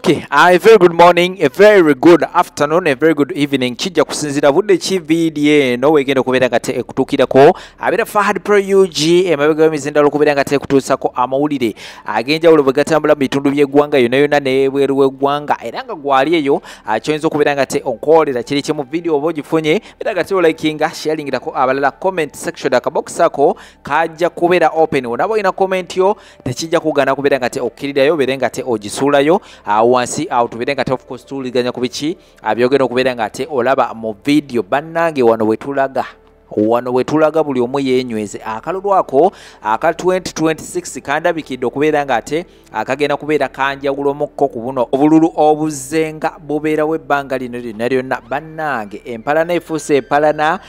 Okay, a very good morning, a very good afternoon, a very good evening. Kijja kusinzira budde ki video eno wegenda okubeera nga ekutuukirako. Abeera Fahad Pro UG emabega w'emizindalo okubeera nga tekutuusako amawulire ag'enjawulo bwe gatambula mu bitundu by'eggwanga yonna yonna n'ebweru w'eggwanga, era nga gwali eyo kyoyinza okubeera nga te onkoolera kiri kimu video oba ogifunye, beera nga teolikinga, sharingirako abalala. Comment section akabokisi ako kajja kubeera open. Onaaba olina comment yo tekijja kugaana kubeera nga te okkirirayo, obeere nga te ogisuulayo wansi awo, tubeere nga te of course tuwuliziganya ku biki byogenda okubeera nga te olaba mu video. Bannange wano wetulaga, wano wetulaga buli omu yeenyweze. Akalulu ako aka 2026 kandabikidde okubeera nga ate akagenda kubeera kanjawulo mukko ku buno obululu obuzenga bubeerawo ebbanga lino lyonna lyonna. Bannange empalana efuuse empalana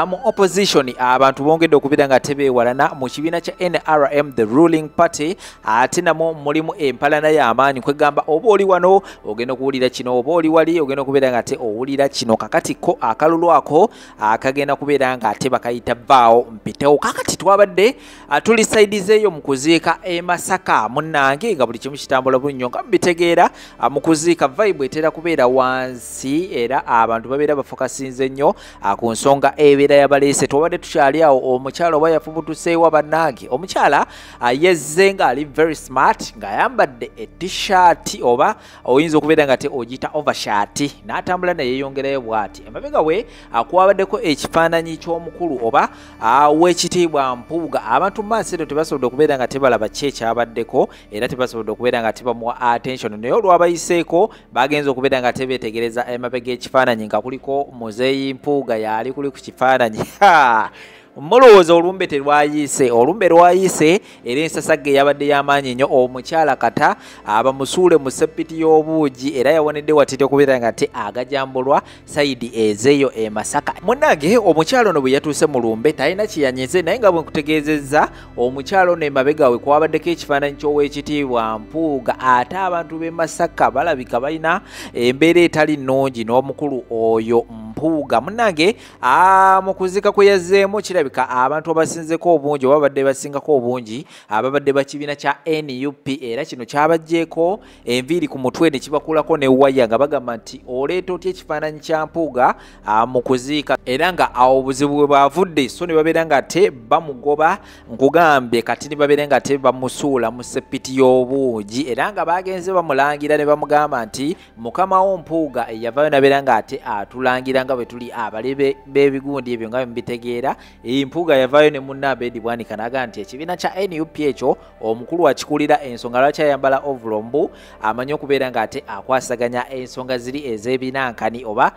mu opposition, abantu bongedde okubeera nga tebeewalana mu kibiina kya NRM, the ruling party, ate namwo mulimu empalana y'amaanyi. Kwegamba oba oli wano ogenda okuwulira kino, oba oli wali ogenda okubeera nga ate owulira kino. Kakati ko akalulu ako akagenda kubeera nga ate bakayita vaawo mpitewo. Kakati twabadde tuli saidizeeyo mu kuziika e Masaka, munnange nga buli kimu kitambula bulungi nga mubitegeera. Mu kuziika vibe etera kubeera wansi, era abantu babeera bafokasinze nnyo ku nsonga ebeera yabaleese. Twabadde tukyali awo omukyala oba yafubutuseewa. Bannange omukyala yezze ng'ali very smart, ng'ayambadde e-t-shirt oba oyinza okubeera nga te ogiyita overshirt, n'atambula neyeeyongerayo bw'ati. Emabega we kwabaddeko ekifaananyi ky'omukulu oba w'ekitiibwa Mpuuga. Abantu mu maaso eno tebasobodde okubeera nga tebalaba ki ekyabaddeko, era tebasobodde okubeera nga tebamuwa attention, naye olwabayiseeko bagenze okubeera nga tebeetegereza emabega ekifaananyi nga kuliko Muzeeyi Mpuuga yali kuli ku kifaananyi. Mulowooza olumbe terwayiise, olumbe lwayiise, era ensasagge yabadde y'amaanyi nnyo. Omukyala kata abamusuule mu seppiti y'obuugi, era yawonedde watete okubeera nga te agajambulwa sayidi ezeeyo e Masaka. Munnange omukyala ono bwe yatuuse mu lumbe talina kyeyanyize, naye nga bwe nkutegeezezza omukyala ono emabega we kwabaddeko ekifaananyi ky'oweekitiibwa Mpuuga, ate abantu b'e Masaka balabika balina embeera etali nnungi n'omukulu oyo Mpuuga. Munnange mu kuziika kwe yazzeemu kirabika abantu abasinzeko obungi oba babadde basingako obungi ababadde bakibiina kya NUP, era kino kyabaggyeko enviiri ku mutwe ne kibakulako ne waya nga bagamba nti oleeta otya ekifaananyi kya Mpuuga mu kuziika, era nga awo obuzibu bwe bwavudde. So ne babeera nga te bamugoba, nkugambye kati ne babeera nga te bamusuula mu seppiti y'obuugi, era nga bagenze bamulangira ne bamugamba nti mukama wo Mpuuga eyavaayo nabeera nga ate atulangira nga bwe tuli abalebe b'ebigundi ebyo nga bwe mubitegeera. Mpuuga yavaayo ne munna Abedi Bwanika n'agamba nti ekibiina kya NUP ekyo omukulu akikulira, ensonga lwaki ayambala ovulo mbu amanyi okubeera ng'ate akwasaganya ensonga ziri ez'ebinankani oba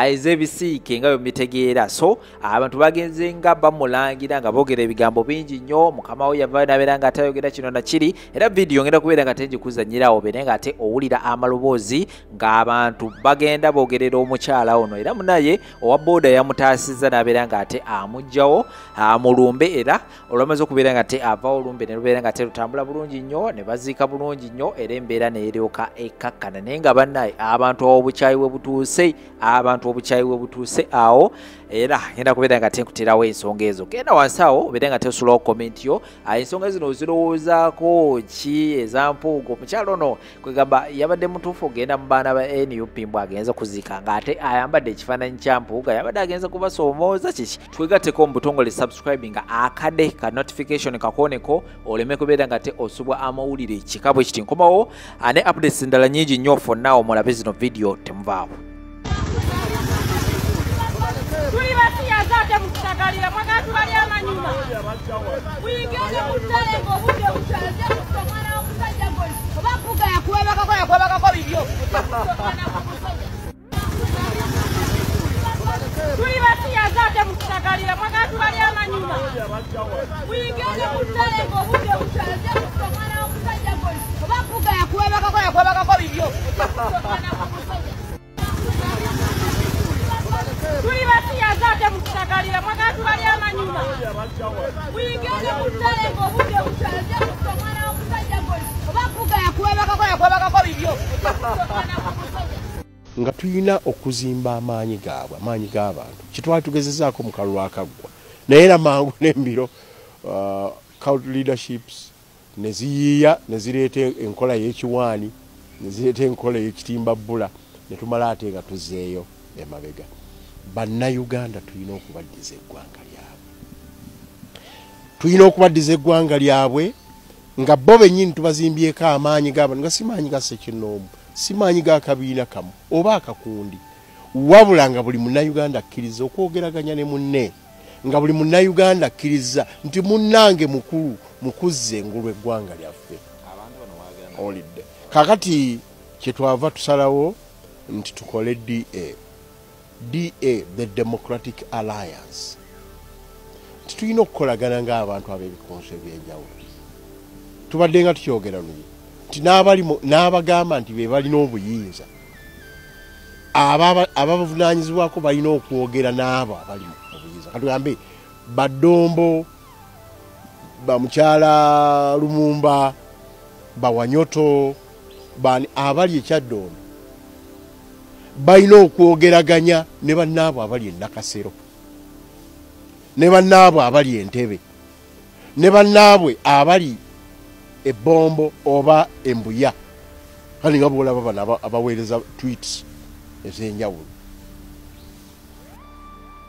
ez'ebisiike nga bwe mubitegeera. So abantu bagenze nga bamulangira nga boogera ebigambo bingi nnyo. Mukama we yavaayo n'abeera nga ate ayogera kino na kiri, era vidiyo ngenda kubeera nga tengikuzannyirawo obeere nga ate owulira amaloboozi ng'abantu bagenda boogerera omukyala ono, era munaye owa booda yamutaasizza n'abeera ng'ate amuggyawo mulumbe, era olwamaze okubeera nga te avaawo olumbe ne lubeera nga te lutambula bulungi nnyo ne baziika bulungi nnyo, era embeera neeryoka ekkakkana. Naye nga bannaye abantu obukyayi we butuuse, abantu obukyayi we butuuse awo, era ngenda kubeera nga te nkuterawo ensonga ezo. Genda wansi awo obeere nga teosulawo comment yo, ensonga zino ozirowoozaako ki eza Mpuuga? Omukyala ono kwegamba yabadde mutuufu ogenda mu baana ba NUP mbu agenze kuziika ng'ate ayambadde ekifaananyi kya Mpuuga, yabadde agenze kubasoomooza kiki? Twegatteko mu butongole, subscribing akade ka notification kakoneko oleme kubeera nga te osubwa amawulire kika bwe kiti. Nkomawo ne updates endala nyingi nnyo. For now mulabe zino video, temuvaawo. Tuli basiyaza ate mukutagalira mwagala tubali amanyuma muyingire mu ttale ng'obudde bukyaze kusa omwana w'omusajja gwe oba Mpuuga yakwebakako, yakwebakako bibyo. Tuli basiyaza ate mukutagalira mwagala tubali amanyuma muyingire mu ttale ng'obudde bukyaze kusa omwana w'omusajja gwe oba Mpuuga yakwebakako, yakwebakako bibyo. Tuli basiyaza ate mukutagalira mwagala tubali amanyuma muyingire mu ttale ng'obudde bukyaze kusa omwana w'omusajja gwe oba Mpuuga yakwebakako, yakwebakako bibyo. Nga tulina okuzimba amaanyi gaabwe, amaanyi g'abantu kitwali tugezezaako mu kalulu akaggwa, naye era mangu n'embiro cult leaderships ne ziyiiya ne zireeta enkola y'ekiwaani. Nezireeta enkola ey'ekitimba bbula ne tumala ate nga tuzzeeyo emabega. Bannayuganda tulina okubaddiza eggwanga lyabwe. Tulina okubaddiza eggwanga lyabwe nga bo bennyini tubazimbyeko amaanyi g'abantu, nga si maanyi ga ssekinnoomu, si maanyi ga kabiina kamu oba akakundi, wabula nga buli munnayuganda akkiriza okwogeraganya ne munne, nga buli munnayuganda akkiriza nti munnange mukulu mukuzza engulu eggwanga lyaffe. Owulidde? Kaakati kyetwava tusalawo nti tukole DA. DA, the Democratic Alliance. Nti tulina okukolagana ng'abantu ab'ebikunsu ebyenjawulo. Tubadde nga tukyogera luyi nti n'abagamba nti be balina obuyinza, ababavunaanyizibwako balina okwogera n'abo abali mu buyinza. Katugambe Badombo, bamukyala Lumumba, Bawanyoto, bani abali e Kyaddondo balina okwogeraganya ne bannaabwe abali e Nakasero, ne bannaabwe abali e Ntebe, ne bannaabwe abali e Bombo oba Embuya. Kale nga bw'olaba bano abaweereza tweets ez'enjawulo.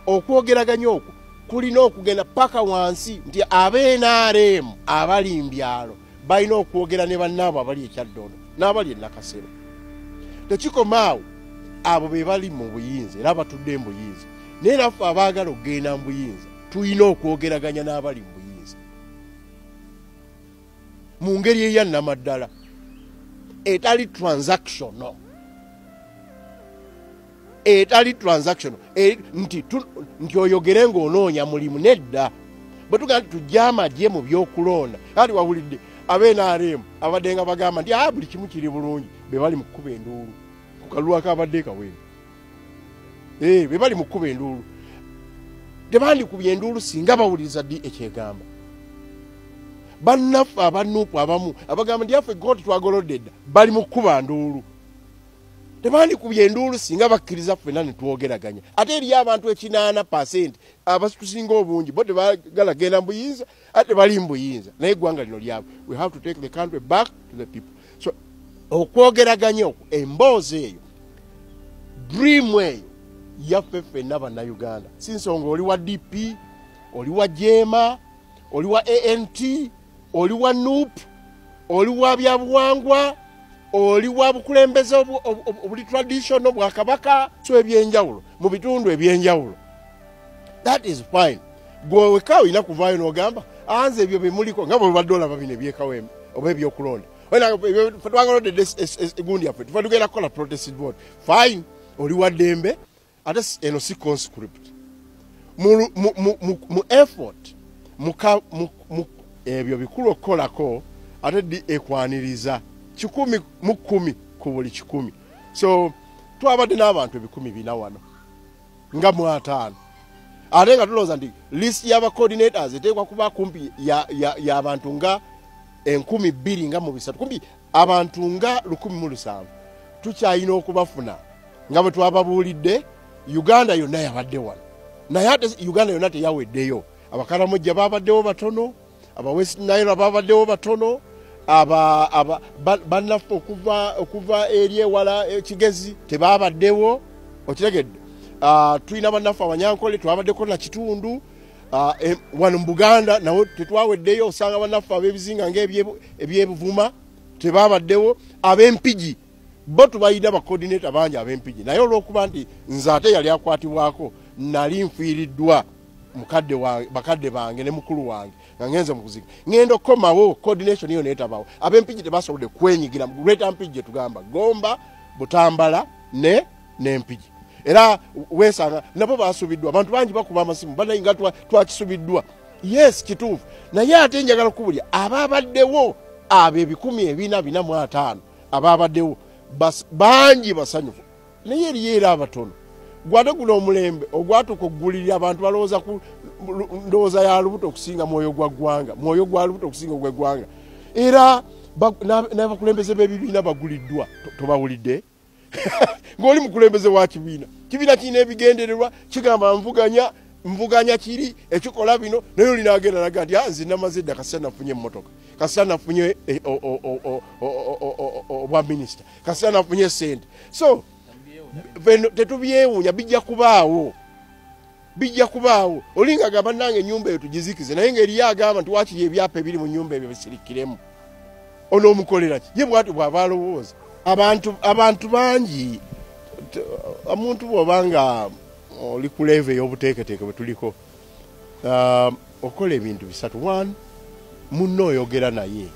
Okwogeraganya okwo kulina okugenda paka wansi nti ab'NRM abali mu byalo balina okwogera ne bannaabwe abali e Kyaddondo n'abali e Nakasero. Tekikoma awo, abo be bali mu buyinza era batudde mu buyinza, naye naffe abaagala okugenda mu buyinza tulina okwogeraganya n'abali mu buyinza mu ngeri eyannamaddala etali transactional, etali transactional nti oyogere ng'onoonya mulimu. Nedda, bwe tugamba nti tujje amagye mu byokulonda, kati wawulidde ab'NRM abadde nga bagamba nti buli kimu kiri bulungi, be bali mu kkuba enduulu ku kalulu akabadde Kawempe. Be bali mu kkuba enduulu. Tebandikubye enduulu singa bawuliriza ddi ekyegamba. Bannaffe abanuupu abamu abagamba nti affe kooti twagolodde dda, bali mu kkuba nduulu. Tebandikubye enduulu singa bakkiriza ffenna ne twogeraganya. Ate eriyo abantu 80% abatusinga obungi bo tebaagala genda mu buyinza, ate tebali mu buyinza, naye eggwanga lino lyabwe. We have to take the country back to the people. So okwogeraganya okwo, emboozi eyo, dream eyo yaffe ffenna Bannayuganda. Si nsonga oli wa DP, oli wa JEEMA, oli wa ANT, oli wa NUP, oli wa byabuwangwa, oli wa bukulembeze obuli traditional bwa Kabaka, so ebyenjawulo mu bitundu ebyenjawulo. That is fine. Gwe wekka olina kuvaayo n'ogamba anze ebyo bimuliko nga bwe badde olaba bino ebyekawempe oba ebyokulonda. Ffe twagalodde egundi yaffe, tufa tugenda kukola protest vote. Fine, oli wa ddembe, ate eno si conscript. Mu effort ebyo bikulu okukolako, ate ddi ekwaniriza 1 mu 10 ku buli 100. So twabadde n'abantu 400 wano nga mu 50, ate nga tulowooza nti list y'aba coordinators eteekwa kuba kumpi y'abantu nga 2000 nga mu 300, kumpi abantu nga 1700 tukyalina okubafuna nga bwe twababuulidde. Uganda yonna yabadde wano, naye ate Uganda yonna teyaweddeyo. Abakaramojja babaddewo batono, aba West Nile babaddewo batono, bannaffe okuva eri ewala Kigezi tebabaddewo. Okitegedde? Tulina bannaffe Abanyankole twabaddeko na kitundu wano mu Buganda nawo tetwaweddeyo. Osanga bannaffe ab'ebizinga ng'ebyebuvuma tebabaddewo. Ab'Empigi bo tubalina ba coordinator bangi ab'Empigi, naye olw'okuba nti nze ate yali akwatibwako, nali nfiiriddwa mukadde wange, bakadde bange ne mukulu wange nga ngenze mu kuziika, ngenda okukomawo coordination eyo neetabawo. Ab'Empigi tebasobodde kwenyigira mu Greater Mpigi gye tugamba Gomba, Butambala ne n'Empigi, era weesanga nabo basubiddwa. Abantu bangi bakuba amasimu, banaye nga twakisubiddwa. Yes, kituufu, naye ate njagala okubulya ababaddewo abo 445 ababaddewo bangi basanyufu, naye eriyo era abatono. Gwate guno omulembe ogwatuuka okugulirira abantu balowooza ku ndowooza ya lubuto okusinga mwoyo gwa ggwanga, mwoyo gwa lubuto okusinga ogw'eggwanga. Era n'abakulembeze b'ebibiina baguliddwa. Tobawulidde? Ng'oli mukulembeze wa kibiina, kibiina kirina ebigendererwa, kigamba nvuganya Mvuganya kiri ekikola bino naye olina agenda naga nti nze namaze dda kasita nafunye emmotoka, kasita nafunye obwa minisita, kasita nafunye sente. So tetubyewuunya, bijja kubaawo, bijja kubaawo. Olinga agamba nange ennyumba eyo tugizikize, naye ng'eriyo agamba nti waakiri ebyapa ebiri mu nnyumba ebyo bisirikiremu. Onoomukolera ki? Ye bw'atyo bw'aba alowooza. Abantu bangi, omuntu bw'oba nga oli ku level ey'obuteeketeeke bwe tuliko, okola ebintu bisatu. One, munno oyogera naye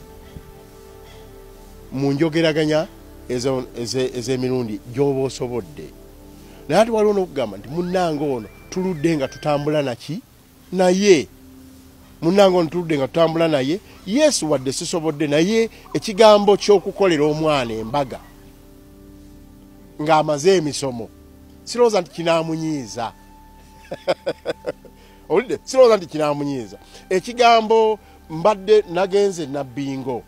mu njogeraganya ez'emirundi gy'oba osobodde, naye ate waliwo n'okugamba nti munnange ono tuludde nga tutambula naki naye, munnange ono tuludde nga tutambula naye, yes wadde sisobodde, naye ekigambo ky'okukolera omwana embaga ng'amaze emisomo sirowooza nti kinaamunyiiza. Owulidde? Sirowooza nti kinaamunyiiza. Ekigambo mbadde nagenze Nabbingo,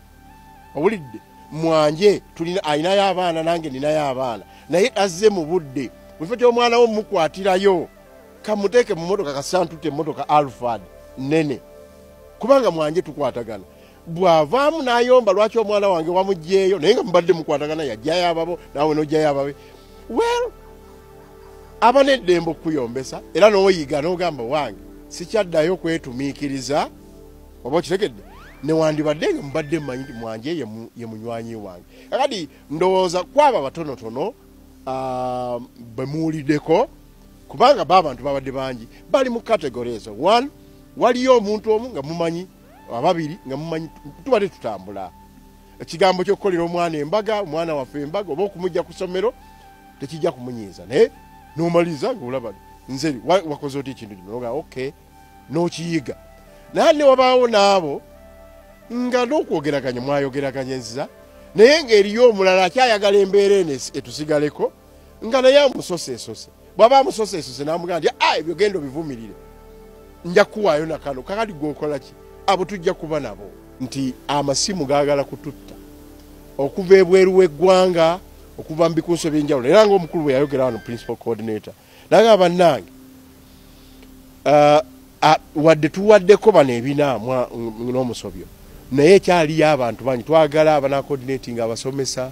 owulidde, mwanje tulina alinayo abaana nange ninayo abaana, naye azze mu budde, mu kifo ky'omwana wo mukwatirayo kamuteeke mu mmotoka, kasantute emmotoka Alphard nene, kubanga mwanje tukwatagana. Bw'avaamu n'ayomba lwaki omwana wange wamuggyeeyo, naye nga mubadde mukwatagana, yajjayo ababo naawe n'ojjayo ababe. Well, aba n'eddembe okukuyombesa, era n'oyiga n'ogamba wange sikyaddayo kwetumiikiriza, oba okitegedde, newandibadde nga mubadde mmanyi nti mwanje ye munywanyi wange. Kakati ndowooza kwaba batonotono bwe muwuliddeko, kubanga ba abantu babadde bangi bali mu category ezo. One, waliyo omuntu omu nga mumanyi, ababiri nga mumanyi, tubadde tutambula. Ekigambo ky'okukolera omwana embaga, omwana waffe embaga, oba okumujja ku ssomero tekijja kumunyiiza, naye n'omaliriza ng'olaba nze wakoze otya ekintu kino, n'ogamba okay, n'okiyiga. Naye ne wabaawo n'abo nga n'okwogeraganya mwayogeraganyizza, naye ng'eriyo omulala akyayagala embeera eno etusigaleko, nga naye amusoseesose. Bw'aba amusoseesose n'amugamba nti ebyo genda obivumirire, nja kuwaayo nakano, kakati gw'okola ki? Abo tujja kuba nabo nti amasimu gaagala kututta okuva ebweru w'eggwanga, okuva mu bikunso eby'enjawulo. Era ng'omukulu bwe yayogera wano, principal coordinator, nagamba bannange, wadde tuwaddeko bano ebina n'omusobyo, naye ekyaliyo abantu bangi. Twagala abanacoordinatinga abasomesa,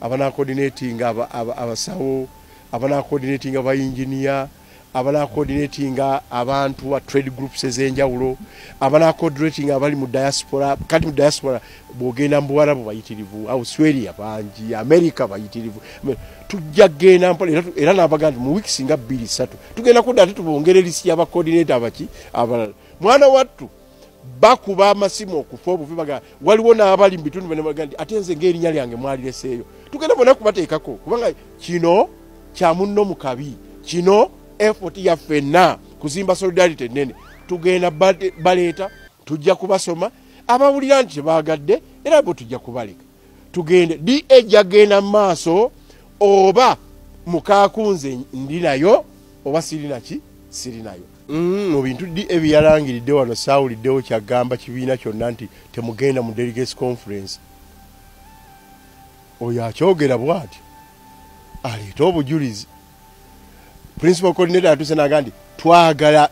abanacoordinatinga abasawo, abanacoordinatinga abayinginiya, abanacoordinatinga abantu ba trade groups ez'enjawulo, abanacoordinatinga abali mu diaspora. Kati mu diaspora bw'ogenda mu Buwarabu bayitirivu, Australia bangi, America bayitirivu. Tujja kugenda mpola, era n'abaga nti mu weeks nga 2-3 tugenda kudda ate tubongere list y'abacoordinator abaki abalala. Mwana wattu bakuba amasimu okufa obufi, baga waliwo n'abali mu bitundu bano baga nti ate nze ng'erinnya lyange mwalireseeyo. Tugenda bonna kubateekako, kubanga kino kya munno mu kabi, kino effort ya ffenna kuzimba solidarity ennene. Tugenda baleeta, tujja kubasoma, abawulira nti tebaagadde era bo tujja kubaleka tugende. DA ejja genda mu maaso, oba mukaakunze ndi nayo oba sirina ki, siri nayo. Mu bintu DA bye yalangiridde wano saawuliddewo kyagamba kibiina kyonna nti temugenda mu delegates conference. Oyo akyogera bw'atyo aleete obujulizi. Principal coordinator atuuse n'agamba nti twagala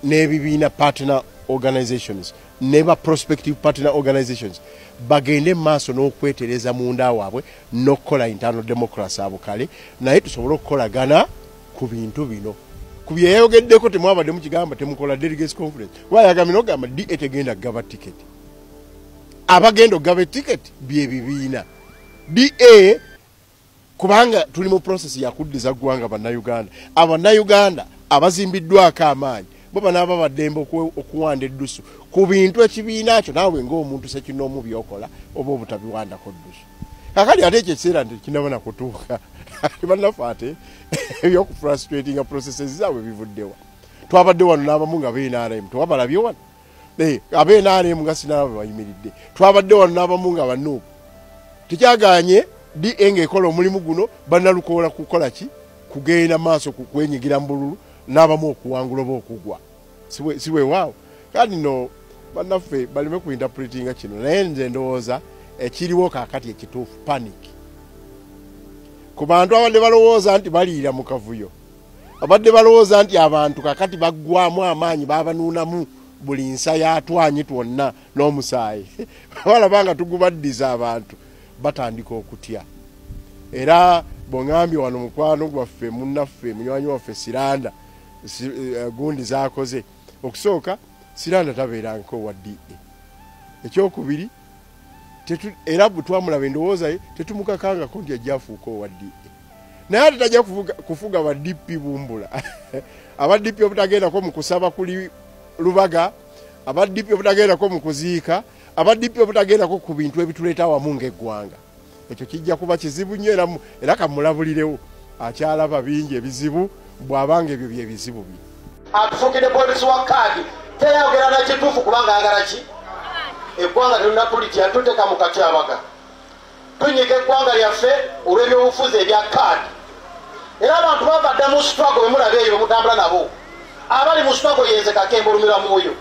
n'ebibiina partner organizations ne ba prospective partner organizations bagende mu maaso n'okwetereza munda waabwe n'okukola internal democracy abo kale, naye tusobole okukolagana ku bintu bino. Ku bye yayogeddeko temwabadde mukigamba temukola delegates conference, kuba yagambye n'okugamba DA tegenda kugaba tiketi, abagenda okugaba etiketi bye bibiina. DA kubanga tuli mu process yakuddiza ggwanga bannayuganda, abannayuganda abazimbiddwako amaanyi bo banaaba baddembe okuwanda eddusu ku bintu ekibiina kyo, naawe ng'omuntu sekinoomu byokola oba obutabiwandako ddusu. Kakati ate ekyo ekiseera nti kinaba nakutuuka, bannaffe ate ebyokufrustratinga processes zaabwe bivuddewa. Twabadde wano n'abamu nga BNRM, tewabalabye wano abe NRM nga sinaba bayimiridde. Twabadde wano n'abamu nga banuupu, tekyaganye DA ng'ekola omulimu guno, bannalukoola kukola ki, kugenda maaso kwenyigira mu bululu n'abamu okuwangula oba okugwa, si weewaawo. Kati nno bannaffe baleme kuinterpretinga kino, naye nze ndowooza ekiriwo kaakati ekituufu panic ku bantu abadde balowooza nti baliira mu kavuyo. Abadde balowooza nti abantu kakati baggwamu amaanyi, babanuunamu buli nsa yatwanyi twonna n'omusaayi. Balaba nga tugubaddiza abantu batandika okutya. Era bw'oŋŋambye wano mukwano gwaffe, munnaffe, munywanyi waffe Siranda gundi zaakoze. Okusooka Siranda tabeerangako wa DA. Ekyokubiri, era bwe twamulaba endowooza ye tetumukakangako nti ajja afuuka owa DA. Naye ate tajja kufuga ba DP bumbula. Aba DP obutagendako mu kusaba kuli Lubaga, aba DP obutagendako mu kuziika, aba DP obutagendako ku bintu ebituleeta awamu ng'eggwanga. Ekyo kijja kuba kizibu nnyo, era kamulabulirewo akyalaba bingi ebizibu bw'abanga ebyo bye bizibu bye. Atufuukidde polisi wa kaadi, teyayogera na kituufu kubanga ayagala ki? Eggwanga terunnatulitya, tuteeka mu katyabaga. Tunyiga eggwanga lyaffe olw'ebyobufuzi ebya kaadi. Era abantu bava dda mu struggle, bwe mulaba eyo mutambula nabo. Abali mu struggle yenze Kakembo olumira mwoyo.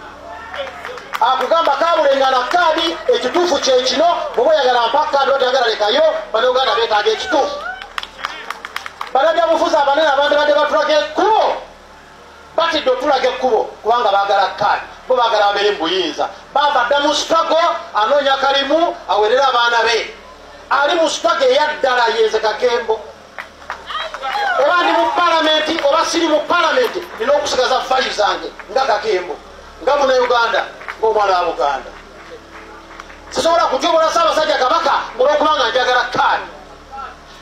Akugamba kabulengana kaadi, ekituufu kye kino, bw'oba oyagala mpa kaadi, oba toyagala lekayo, Bannayuganda beetaaga ekituufu. Bannabyabufuzi abanene abantu badde batulaga ekkubo, batidde otulaga ekkubo kubanga baagala kaadi, bo baagala babeere mu buyinza. Bava dda mu struggle, anoonya kalimu awerere abaana be. Ali mu struggle eyaddala yenze Kakembo. Oba ndi mu palamenti oba siri mu palamenti, nina okusigaza valu zange nga Kakembo, nga Munnayuganda, ng'omwana wa Buganda. Sisobola kutyobola Ssaabasajja Kabaka olw'okubanga njagala kaadi.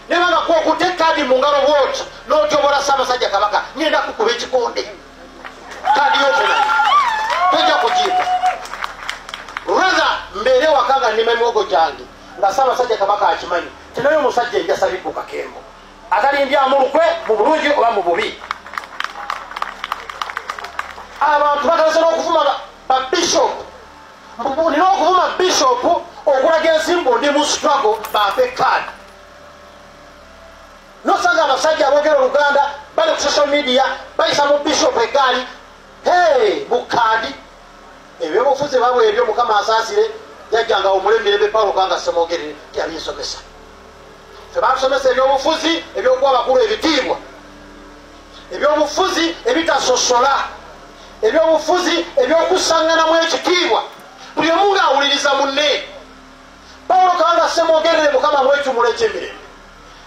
Naye nga kwokutte kaadi mu ngalo bw'oti n'otyobola Ssaabasajja Kabaka, ngenda kukuba ekikonde. Kaadi y'ofuna tojja kugimpa. Rather mbeere waka nga nnima emiwogo gyange nga Ssaabasajja Kabaka akimanyi tinayo omusajja enjasabidde Kakembo atalimbyamu lukwe mu bulungi oba mu bubi. Abantu batandise n'okuvuma ba bishop. Nina okuvuma bishop okulaga ensimbu ndi mu struggle bampe kaadi. Nosanga abasajja aboogera Oluganda bali ku social media bayisa mu bishop eggaali, hey, mu kaadi. Ebyobufuzi babwe ebyo Mukama asaasire, yajjanga omulemirembe Paulo Kanga Ssemogerere teyabinsomesa. Ffe batusomesa ebyobufuzi ebyokuwa abakulu ebitiibwa, ebyobufuzi ebitasosola, ebyobufuzi ebyokusaŋŋanamu ekitiibwa, buli omu ng'awuliriza munne. Paulo Kanga Ssemogerere Mukama amuwe eky'emirembe.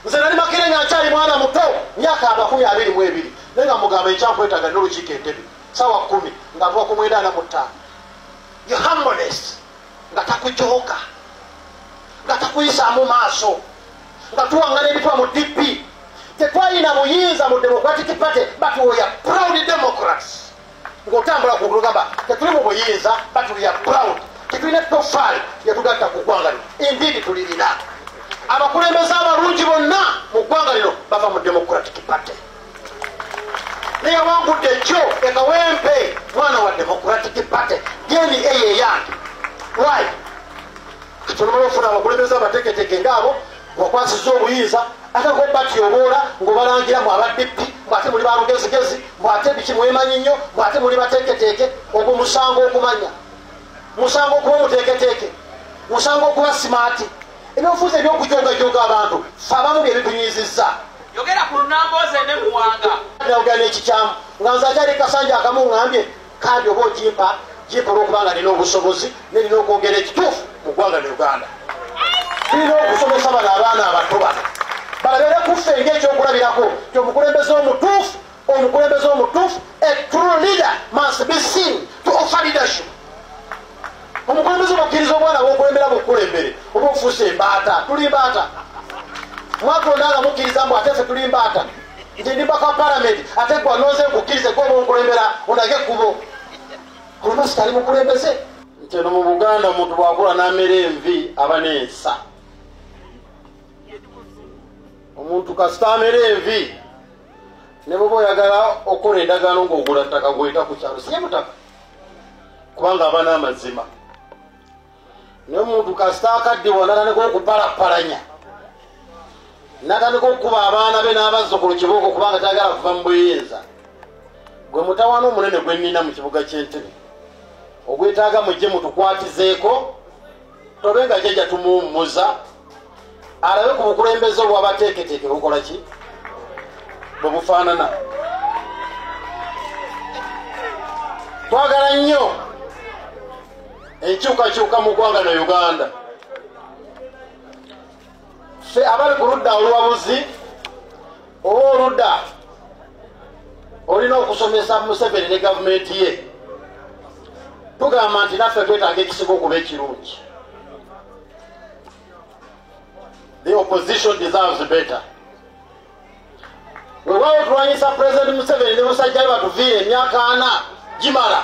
Nze nali Makerere nga nkyali mwana muto, myaka 22, naye nga mugamba enkyankwetaaga n'olukiiko Entebbe ssaawa 10 nga ntuuka ku 95. Your humbleness, nga takujooga, nga takuyisaamu maaso, nga tuwaŋŋana ebitwa mu DP. Tetwalina buyinza mu Democratic Party, but we are proud Democrats. Ng'otambula ku lugamba tetuli mu buyinza, but we are proud. Tetulina toffaali lyetugatta ku ggwanga lino. Indeed tulirina. Abakulembeze abalungi bonna mu ggwanga lino bava mu Democratic Party. Naye wangudde ekyo ekawempe mwana wa Democratic Party, DNA eyange. Why? Katonda ofuna abakulembeze abateeketeeke ng'abo wakwasizza obuyinza, ate ko batyoboola ng'obalangira mu aba DP, bw'ate muli balugezigezi, bw'ate biki mwemanyi nnyo, bw'ate muli bateeketeeke. Ogwo musango okumanya, musango okuba omuteeketeeke, musango okuba simaati. Ebyobufuzi ebyokujogajoga abantu ffe abamu bye bitunyizizza. Yogera ku Nnambooze ne Muwanga. Nayogera n'ekikyamu nga nze akyali kasanja akamu ŋŋambye kaadi oba ogimpa gimpa olw'okubanga nina obusobozi ne nina okwogera ekituufu mu ggwanga lya Uganda. Tulina okusomesa bano abaana abato bano balabeere ku ffe ng'ekyokulabirako nti omukulembeze omutuufu, omukulembeze omutuufu, a true leader must be seen to offer leadership. Omukulembeze omukkiriza obwana bw'okulembera bukulembere oba ofuuse embaata. Tuli mbaata. Mwakulonda nga mukkiriza mbu ate ffe tuli mbaata, nti ndi mbaka wa palamenti ate gwe anooze nkukkirize gwe oba onkulembera ondage ekkubo. Olumasi tali mukulembeze. Nti eno mu Buganda omuntu bw'akula n'amera envi aba n'ensa. Omuntu kasita amera envi ne bw'oba oyagala okukola endagaano ng'ogula ttaka gw'oyita ku kyalo si mutaka, kubanga aba n'amazima. Naye omuntu kasita akaddibwa n'atandika okupalapalanya, n'atandika okukuba abaana be n'abazzukulu kibooko kubanga tayagala kuva mu buyinza. Gwe mutawaana omunene gwe nnina mu kibuga ky'Entebbe ogwetaaga mujje mutukwatizeeko, tobe nga jjajja tumuwummuza alabe ku bukulembeze obwabateeketeeke bukola ki bwe bufaanana. Twagala nnyo enkyukakyuka mu ggwanga lya Uganda. Ffe abali ku ludda oluwabuzi oba oludda olina okusomesa Museveni ne gavumenti ye, tugamba nti naffe twetaaga ekisigo okuba ekirungi. The opposition deserves better. Weewaawo tulwanyisa President Museveni ne musajja we batuviire emyaka 4 gimala,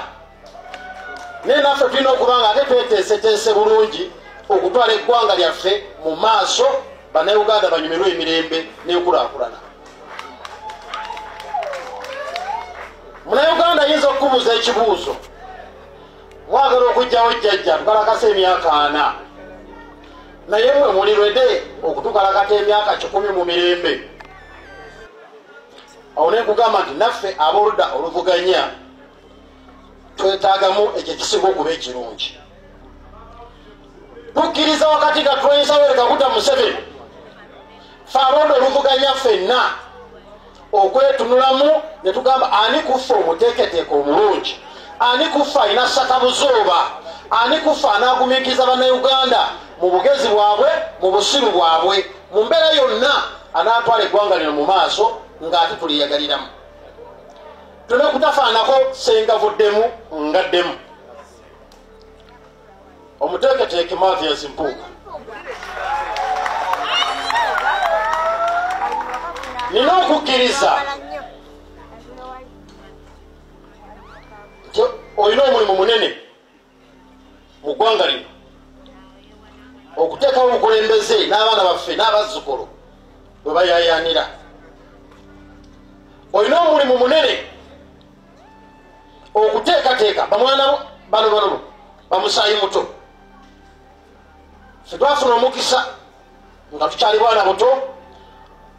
naye naffe tulina okuba nga ate tweteeseteese bulungi okutwala eggwanga lyaffe mu maaso, bannayuganda banyumirwe emirembe n'enkulaakulana. Munnayuganda ayinza okukubuuza ekibuuzo, mwagala okuggyawo jjajja tukalakasa emyaka 4, naye mmwe muli rwede okutukalakata emyaka 100 mu mirembe? Awo ne nkugamba nti naffe ab'oludda oluvuganya twetaagamu ekyo ekisigo okuba ekirungi. Tukkiriza wakati nga tulwanyisa Yoweri Kaguta Museveni, ffe ab'oludda oluvuganya ffenna okwetunulamu ne tugamba ani kuffe omuteeketeeke omulungi, ani kuffe alina ssakabuzooba, ani kuffe anaagumiikiriza bannayuganda mu bugezi bwabwe, mu busiru bwabwe, mu mbeera yonna anaatwala eggwanga lino mu maaso ng'ate tuliyagaliramu. Tulina okutafaanako sengavuddemu ngaddemu. Omuteeketeeke Mathias Mpuuga, nina okukkiriza nti olina omulimu munene mu ggwanga lino okuteekawo obukulembeze n'abaana baffe n'abazzukulu bwe bayaayaanira. Olina omulimu munene okuteekateeka bamwana bano bano bamusaayi muto. Ffe twafuna omukisa nga tukyali bwana buto,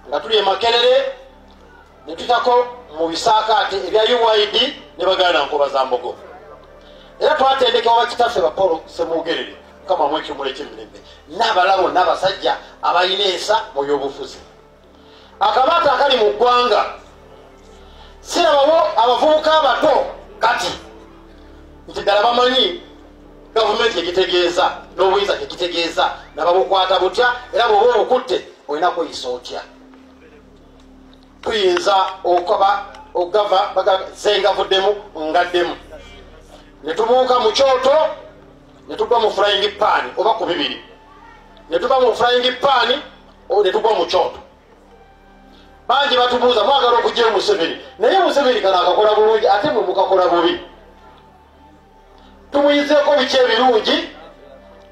nga tuli e Makerere ne tutako mu bisaakaate ebya UYD ne baganda nkoba za mbogo. Era twatendekebwa bakitaffe ba Paul Ssemogerere, Mukama amuwe ekiwummulo eky'emirembe, n'abalala bonna abasajja abalina ensa mu byobufuzi. Akabaata akali mu ggwanga, sirabawo abavubuka abato kati nti ddala bamanyi gavumenti kyekitegeeza n'obuyinza kyekitegeeza, nababukwata butya, era bw'oba obukutte olina kweyisa otya. Tuyinza okuba okugava zengavuddemu ngaddemu, ne tubuuka mu kyoto ne tugwa mu frying pan oba ku bibiri, ne tuva mu frying pan ne tugwa mu kyoto. Bangi batubuuza mwagala okuggyayo Museveni, naye Museveni kano akakola bulungi ate mwe mukakola bubi. Tumuyizeeko biki ebirungi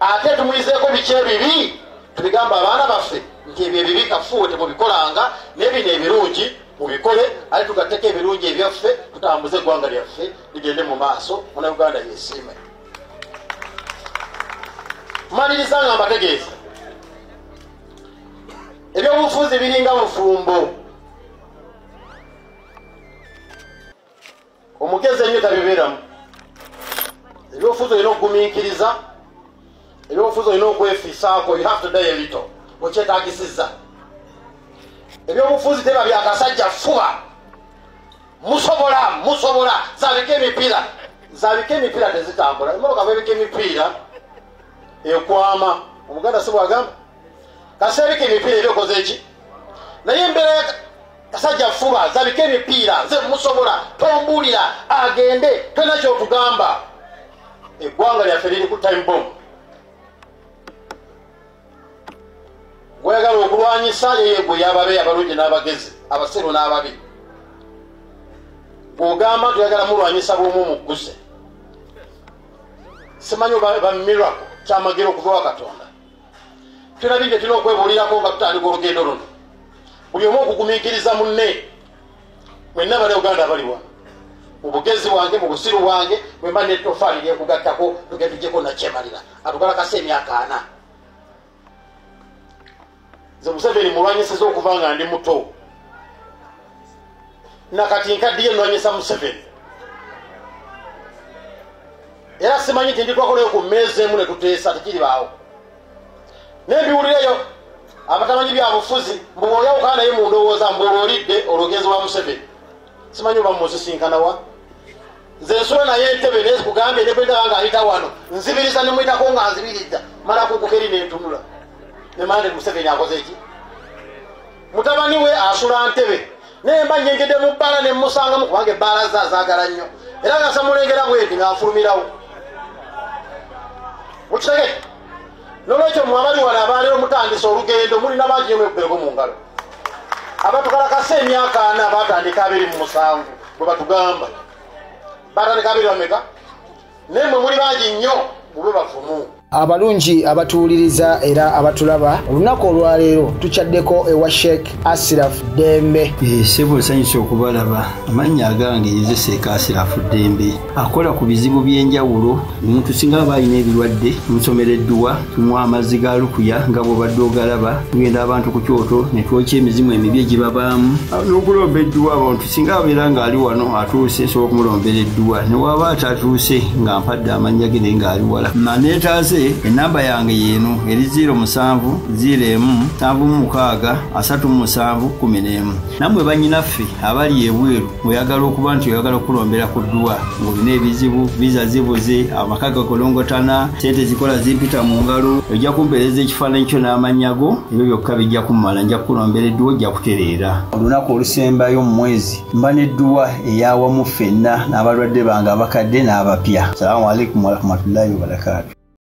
ate tumuyizeeko biki ebibi? Tubigamba abaana baffe nti ebyo ebibi kafuuwe temubikolanga, n'ebino ebirungi mubikole, ate tugatteko ebirungi ebyaffe tutambuze eggwanga lyaffe ligende mu maaso, Munnayuganda yeesiime. Mmaliriza nga mbategeeza, ebyobufuzi biringa bufumbo, omugezi ennyo tabibeeramu. Ebyobufuzi olina okugumiikiriza, ebyobufuzi olina okwefiisaako, you have to die a little, okyetaagisizza. Ebyobufuzi teba byakasajja fuba, musobola musobola, zabika emipiira, zabika emipiira tezitambula. Emmotoka bwebika emipiira ekwama, Omuganda si bw'agamba, kaseebika emipiira eba ekoze eki? Naye embeera kasajja fuba, zabika emipiira, nze musobola, tombuulira, agende, tolina ky'otugamba. Eggwanga lyaffe liri ku time bomb. Gweyagala okulwanyisa yeye gwe yababe abalungi n'abagezi, abasiru n'ababi. Gw'ogamba nti oyagala mulwanyisa bw'omu mugguse. Simanyi oba ba miracle kyamagero okuva wa Katonda. Tulina bingi tulina okwebuulirako nga tutandika olugendo luno. Buli omu okugumiikiriza munne. Mwenna Bannayuganda abali wano, mu bugezi bwange, mu busiru bwange, bwe mba n'ettofaali lyekugattako tugende tuggyeko nakyemalira atugalakasa emyaka 4. Nze Museveni mulwanyisiza okuva nga ndi muto, nakati nkaddiye nnwanyisa Museveni. Era simanyi nti nditwakolayo ku mmeeza emu ne tuteesa, tekiribaawo. Naye mbiwulireyo abatamanyi byabufuzi mbu bw'oyawukana naye mu ndowooza mbu olwo olidde olwogenzi wa Museveni. Simanyi oba mumusisinkana wa. Nze Nze nsula naye Entebbe, nekugambye ne bwendaba ng'ayita wano nzibiriza ne muyitako nga nzibiridda, mala kuguka eri nentunula ne mande Museveni akoze ki? Mutabani we asula Ntebe, naye mba nnyengedde mu bbaala ne mmusangamu, kubanga ebbaala ze azaagala nnyo, era nga nsamulengera bwendi nga nfulumirawo. Mukitegedde? N'olwekyo mmwe abali wano abaleero mutandise olugendo, mulina bangi nnyo mwekubereko mu ngalo. Abatukalakasa emyaka 4 batandika 27 bwe batugamba batandika 2 bameka, naye mmwe muli bangi nnyo, mube bafumu. Abalungi abatuwuliriza era abatulaba, olunaku olwaleero tukyaddeko ewa Sheikh Asiraf Ddembe. Ssebo nsanyuse okubalaba. Amannya agange nze Sheikh Asiraf Ddembe, akola ku bizibu by'enjawulo. Omuntu singa aba alina ebirwadde tumusomera edduwa, tumuwa amazzi ga lukuya nga bw'obadde ogalaba, tugenda abantu ku kyoto ne twokya emizimu emibi egibabaamu n'okulomba edduwa. Abantu singa abeera ng'ali wano atuuse, nsobola okumulombera edduwa, ne waba atatuuse nga mpadde amannya ge naye ng'ali wala. Naneetaase enamba yange yeeno eri 07 01 76 37 11. Nammwe bannyinaffe abali ebweru oyagala okuba nti oyagala okulombera ku dduwa ng'olina ebizibu, viza zibuze, amaka gakolongotana, ssente zikola zimpita mu ngalo, ojja kumpeereza ekifaananyi kyo n'amannya go, ebyo byokka bijja kummala, nja kukulombera edduwa ojja kutereera. Olunaku olusembayo mu mwezi mba n'edduwa eyawamu ffenna n'abalwadde bange abakadde n'abapya. Salaamu alaikum warahmatullahi wabarakaatu.